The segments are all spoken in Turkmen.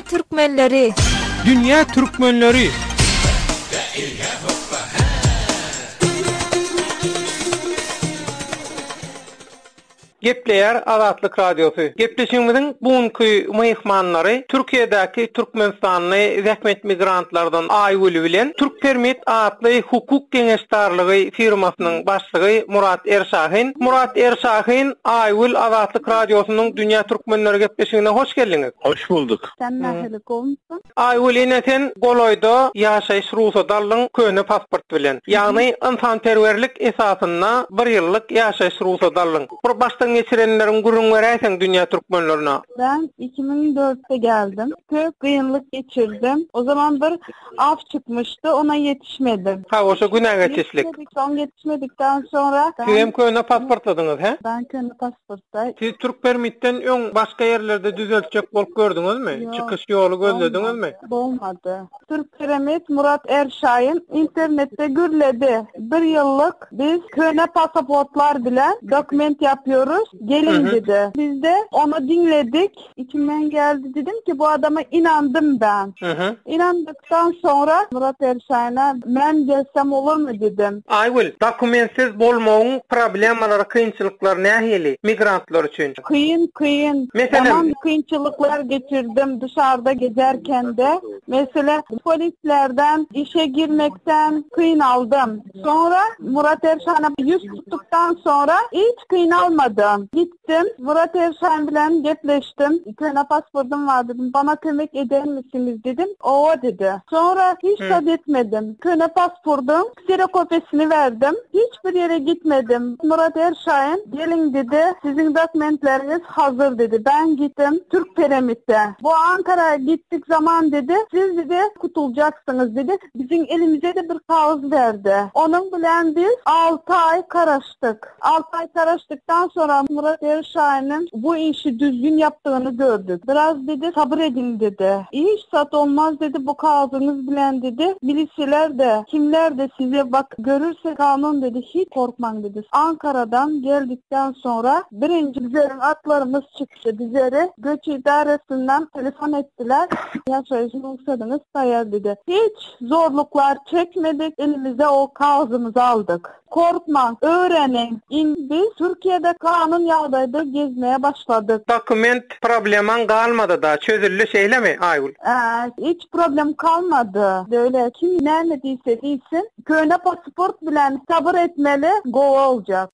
türkmenleri! Dünýä türkmenleri! Gepleýär Azatlyk Radiosy. Gepleşigimiziň bu günki myhmanlary Türkiýedäki türkmenistanly zähmet migrantlardan Aýgül bilen Türkpermit atly hukuk geňeşdarlygy firmasynyň başlygy Murat Erşahin. Murat Erşahin, Aýgül Azatlyk Radiosynyň Dünýä Türkmenleri gepleşigine hoş geldiňiz. Hoş bulduk. Sen nähili gowumysyň? Aýgül ine sen golaýda ýaşaýyş rugsady aldyň köne pasport bilen. Ýagny ynsanperwerlik esasynda bir ýyllyk ýaşaýyş rugsady aldyň. Bir başdan geçirenleriňi gürrüň beräýseň dünýä türkmenlerine. Ben 2004-de geldim. Köp kynlyk geçirdim. O zaman bir af çykmyşdy, ona ýetişmedim. Ha oşa günä geçişlik. Ýetişmedik, soň ýetişmedikden sonra Siz hem köne pasportladyňyz hä? Ben köne pasportda. Siz Türkpermitden öň başga ýerlerde düzeltjek bolup gördüňizmi? Ýok. Çykyş ýoly gözlediňizmi? Bolmady. Türkpermit Murat Erşaýyn internetde gürledi. Bir ýyllyk biz köne pasaportlar bilen dokument ýapýoruz, geliň dedi. Bizde ony diňledik. Içimden geldi dedim ki bu adama inandym ben. Inandykdan soňra Murat Erşaýyna men gelsem olurmy dedim. Aýgül, dokumentsiz bolmagyň problemalary, kynçylyklary nähili migrantlar üçin? Kyn kyn. Meselem? Ýaman kynçylyklar geçirdim dışarda gezerkende. Meselem polislerden işe girmekden kynaldym. Soňra Murat Erşana ýüz tutdukdan soňra hiç kynalmadym. Gitdim Murat Erşan bilen gepleşdim. Köne pasportym bar dedim. Bana kömek edermisiniz dedim. Owa dedi. Soňra hiç zat etmedim. Köne pasportyň kserokopiýasyny berdim. Hiç bir ýere gitmedim. Murat Erşaýyn geliň dedi. Siziň dokumentleriňiz hazır dedi. Ben gitdim Türk Peremit'e. Bu Ankara'ya gittik zaman dedi. Siz dedi kutuljaksyňyz dedi. Biziň elimize-de bir kagyz berdi. Onuň bilen biz alty aý garaşdyk. Alty aý garaşdykdan soňra Murat Erşaýynyň bu işi düzgün ýapdygyny gördük. Biraz dedi, sabyr ediň dedi. Hiç zat olmaz dedi, bu kagyzyňyz bilen dedi, milisiýalar-da, kimler-de size bak görürse kanun dedi, hiç korkmaň dedi. Ankaradan geldikden soňra birinji bizleriň atlarymyz çykdy. Bizleri göç idaresinden telefon etdiler. Ýaşaýyş rugsadyňyz taýýar dedi. Hiç zorluklar çekmedik, elimize o kagyzymyzy aldyk. Korkmaň, öwreniň. Indi biz Türkiýede kanun ýagdaýda gezmeye başladyk. Dokument problemaň galmady-da, çözüldi şeýlemi, Aýgül? Ä, hiç problem kalmady. Beýle kim näme diýse diýsin, köne pasport bilen sabyr etmeli, gowy boljak.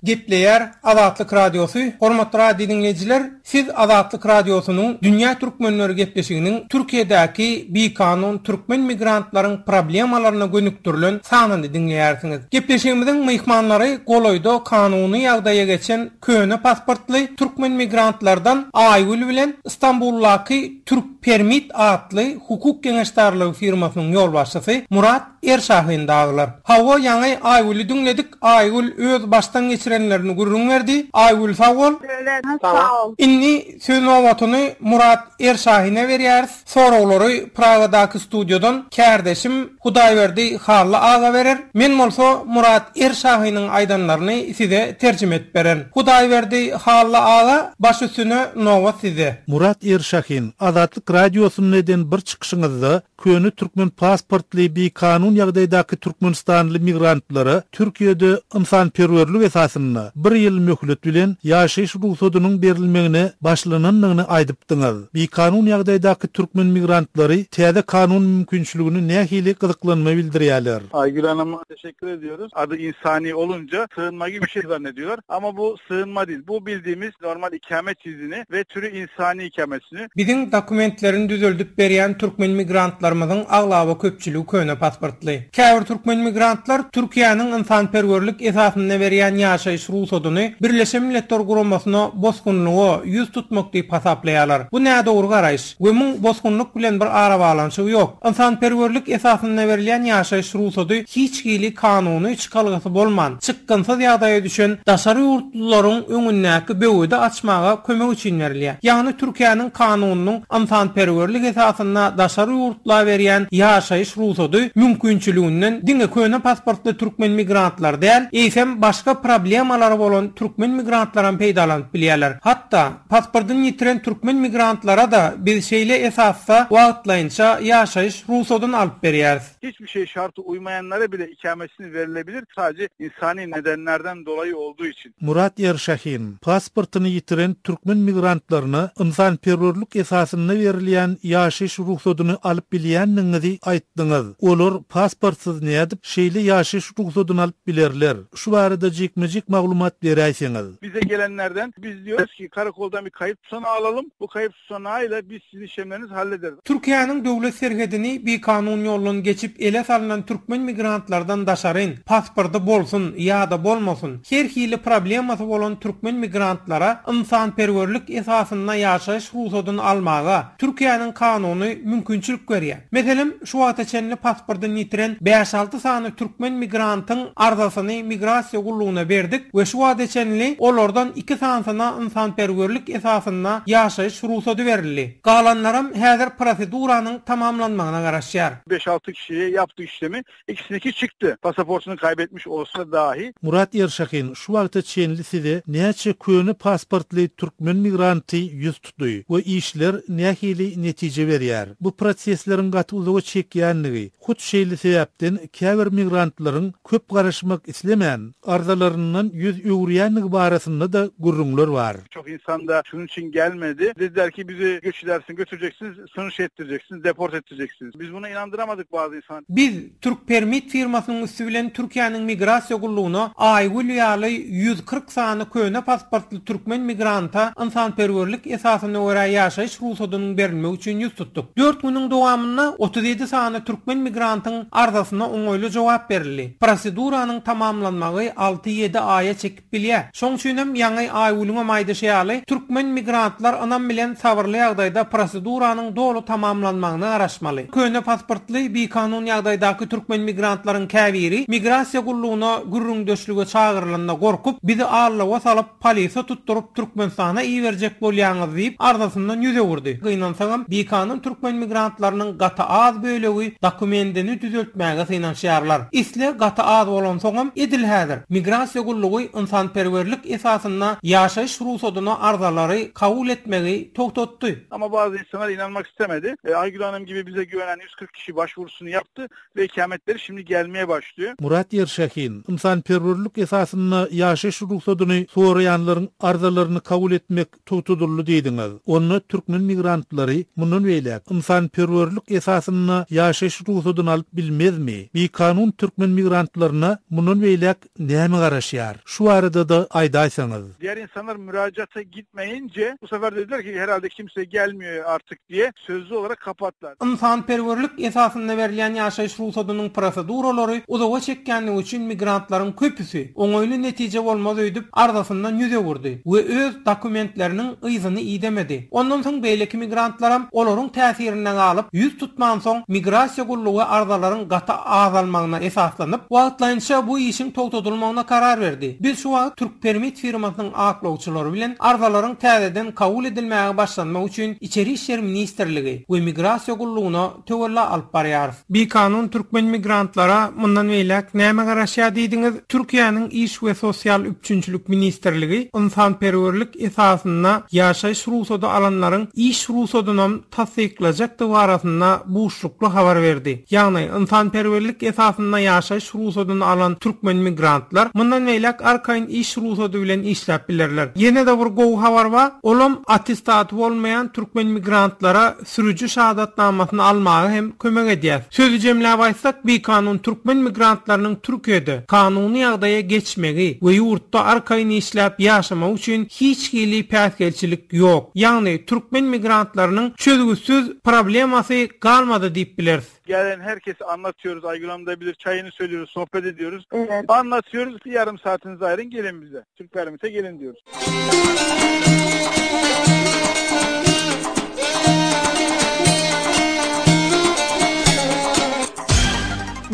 Gepleýär Azatlyk Radiosy, Hormatly radio diňleýjiler, siz Azatlyk Radiosynyň Dünýä Türkmenleri gepleşiginiň Türkiýedäki bikanun türkmen migrantlaryň problemalaryna gönükdirilen sanyny diňleýärsiňiz. Gepleşigimiziň myhmanlary golaýda kanuny ýagdaýa geçen köne pasportly türkmen migrantlardan Aýgül bilen Stambuldaky Türkpermit atly hukuk geňeşdarlygy firmasynyň ýolbaşçysy Murat Erşahin dagylar. Hawa ýaňy Aýgüli diňledik Aýgül öz başdan geçirenlerini gürrüň berdi. Aýgül sag bol. Döwlet sag bol. Indi söz nobatyny Murat Erşahine berýäris. Soraglary Pragadaky studiýadan kärdeşim Hudaýberdi Hally aga berer. Men bolsa Murat Erşahiniň aýdanlaryny size terjime edip bererin. Hudaýberdi Hally aga baş üstüne nobat sizde. Murat Erşahin, Azatlyk Radiosynda eden bir çykyşyňyzda Köne türkmen pasportly bikanun ýagdaýdaky türkmenistanly migrantlara Türkiýede ynsanperwerlik esasynda bir ýyl möhlet bilen ýaşaýyş rugsadynyň berilmegine başlanandygyny aýdypdyňyz. Bikanun ýagdaýdaky türkmen migrantlary täze kanun mümkinçiligine nähili gyzyklanma bildirýärler? Aýgül Hanım teşekkür ediyoruz. Adı insani olunca sığınma gibi bir şey zannediyorlar. Ama bu sığınma değil. Bu bildiğimiz normal ikamet izni ve türü insani ikamet izni. Biziň dokumentlerini düzeldip berýän türkmen migrantlarymyzyň aglaba köpçüligi köne pasportly. Käbir türkmen migrantlar Türkiýäniň ynsanperwerlik esasynda berýän ýaşaýyş rugsadyny Birleşen Milletler Guramasyna bosgunlyga ýüz tutmak diýip hasaplaýarlar. Bu nädogry garaýyş. We muň bosgunlyk bilen bir arabaglanyşygy ýok. Ynsanperwerlik esasynda berilýän ýaşaýyş rugsady hiç hili kanuny çykalgasy bolman, çykgynsyz ýagdaýa düşen daşary ýurtlularyň öňündäki böwedi açmaga kömek üçin berilýär. Ýagny Türkiýäniň kanunynyň ynsanperwerlik. ynsanperwerlik esasynda daşary ýurtla berýän ýaşaýyş rugsady mümkinçiliginden diňe köne pasportly türkmen migrantlar däl, eýsem başga problemalary bolan türkmen migrantlaram peýdalanyp bilýärler. Hatda, pasportyny ýitiren türkmen migrantlara-da biz şeýle esasda wagtlaýynça ýaşaýyş rugsadyny alyp berýäris. Hiçbir şey şarta uymayanlara bile ikamesini verilebilir sadece insani nedenlerden dolayı olduğu için. Murat Erşahin, pasportyny ýitiren türkmen migrantlaryna ynsanperwerlik esasynda berilýän ýaşaýyş rugsadyny alyp bilýändigiňizi aýtdyňyz. Olar pasportsyz nädip şeýle ýaşaýyş rugsadyny alyp bilerler? Şu barada jikme-jik maglumat beräýseňiz. Bize gelenlerden biz diyoruz ki karakoldan bir kayıp tutanağı alalım. Bu kayıp tutanağıyla biz sizin işlemlerinizi hallederiz. Türkiýäniň döwlet serhedini bikanun ýoldan geçip ele salnan türkmen migrantlardan daşaryn, pasporty bolsun ýa-da bolmasyn, her hili problemasy bolan türkmen migrantlara ynsanperwerlik esasynda ýaşaýyş rugsadyny almaga Türkiýäniň kanuny mümkinçilik berýär. Meselem, şu wagta çenli pasportyny ýitiren bäş-alty sany türkmen migrantyň arzasyny migrasiýa gullugyna berdik we şu wagta çenli olardan iki sanysyna ynsanperwerlik esasynda ýaşaýyş rugsady berildi. Galanlaram häzir proseduranyň tamamlanmagyna garaşýar. Beş-alty kişiye yaptık işlemi, ikisiniki çykdy, pasaportyny kaybetmiş olsa dahi. Murat Erşahin, şu wagta çenli size näçe köne pasportly türkmen migranty ýüz tutdy we işler nähili netije berýär? Bu prosesleriň gaty uzaga çekýänligi, hut şeýle sebäpden käbir migrantlaryň köp garaşmak islemän, arzalaryndan ýüz öwürýänligi barasynda-da gürrüňler bar. Çok insan da şunun için gelmedi. Dediler ki bizi göç edersin götüreceksiniz, sınır dışı etdireceksiniz, deport ettireceksiniz. Biz buna inandıramadyk bazı insan. Biz Türkpermit firmasynyň üsti bilen Türkiýäniň migrasiýa gullugyna Aýgül ýaly 140 sany köne pasportly türkmen migranta ynsanperwerlik esasyna görä ýaşaýyş rugsadynyň berilmegi üçin ýüz tutduk. Dört günüň dowamynda 37 sany türkmen migrantyň arzasyna oňaýly jogap berildi. Proseduranyň tamamlanmagy alty-ýedi aýa çekip bilýär. Şoň üçinem ýaňy Aýgülüňem aýdyşy ýaly, türkmen migrantlar ynam bilen sabyrly ýagdaýda proseduranyň doly tamamlanmagyna garaşmaly. Köne pasportly, bikanun ýagdaýdaky türkmen migrantlaryň käbiri migrasiýa gullugyna gürrüňdeşlige çagyrylanda gorkup, bizi allawa salyp, polise tutduryp Türkmenistana iberjek bolýaňyz diýip, arzasyndan ýüz öwürdi. Gynansagam, bikanun türkmen migrantlarynyň gaty az bölegi dokumendini düzeltmäge synanyşýarlar. Isleg gaty az bolansoňam, edil häzir, Migrasiýa gullugy ynsanperwerlik esasynda ýaşaýyş rugsadyna arzalary kabul etmegi togtatdy. Ama bazı insanlar inanmak istemedi. Aygül Hanım gibi bize güvenen 140 kişi başvurusunu yaptı ve ikametleri şimdi gelmeye başlıyor. Murat Ýerşahin, Ynsanperwerlik esasynda ýaşaýyş rugsadyny soraýanlaryň arzalaryny kabul etmek togtadyldy diýdiňiz. Onda türkmen migrantlary mundan beýläk ynsanperwerlik esasynda ýaşaýyş rugsadyny alyp bilmezmi? Bikanun türkmen migrantlaryna mundan beýläk näme garaşýar? Şu barada-da aýdaýsaňyz. Diğer insanlar müracaata gitmeyince bu sefer dediler ki herhalde kimse gelmiyor artık diye sözlü olarak kapattılar. Ynsanperwerlik esasynda berilýän ýaşaýyş rugsadynyň proseduralary uzaga çekýänligi üçin migrantlaryň köpüsi oňaýly netije bolmaz öýdüp arzasyndan ýüz öwürdi we öz dokumentleriniň yzyny idemedi. Ondan soň beýleki migrantlaram olaryň täsirinde galyp ýüz tutmansoň migrasiýa gullugy arzalaryň gaty azalmagyna esaslanyp wagtlaýynça bu işiň togtadylmagyna karar berdi. Biz şu wagt Türkpermit firmasynyň aklawçylary bilen arzalaryň täzeden kabul edilmäge başlanmagy üçin Içeri işler ministrligi we Migrasiýa gullugyna töwella alyp barýarys. Bikanun türkmen migrantlara mundan beýläk näme garaşýar diýdiňiz? Türkiýäniň Iş we sosial üpjünçilik ministrligi ynsanperwerlik esasynda ýaşaýyş rugsady alanlaryň iş rugsadynam tassyklajakdygy barasynda buşlukly habar berdi. Ýagny, ynsanperwerlik esasynda ýaşaýyş rugsadyny alan türkmen migrantlar mundan beýläk arkaýyn iş rugsady bilen işläp bilerler. Ýene-de bir gowy habar bar, olam attestaty bolmaýan türkmen migrantlara sürüji şahadatnamasyny almaga hem kömek edýär. Sözi jemläp aýtsak, bikanun türkmen migrantlarynyň Türkiýede kanuny ýagdaýa geçmegi we ýurtda arkaýyn işläp ýaşamagy üçin hiç hili päsgelçilik ýok. Ýagny, türkmen migrantlarynyň çözgütsiz problemasy galmady diýip bileris. Gelen herkese anlatıyoruz, Aygül Hanım da bilir, çayını söylüyoruz, sohbet ediyoruz. Evet. Anlatıyoruz, bir yarım saatinizi ayırın gelin bize. Türk Permit'e gelin diyoruz.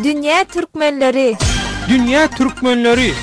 Dünýä türkmenleri. Dünýä türkmenleri.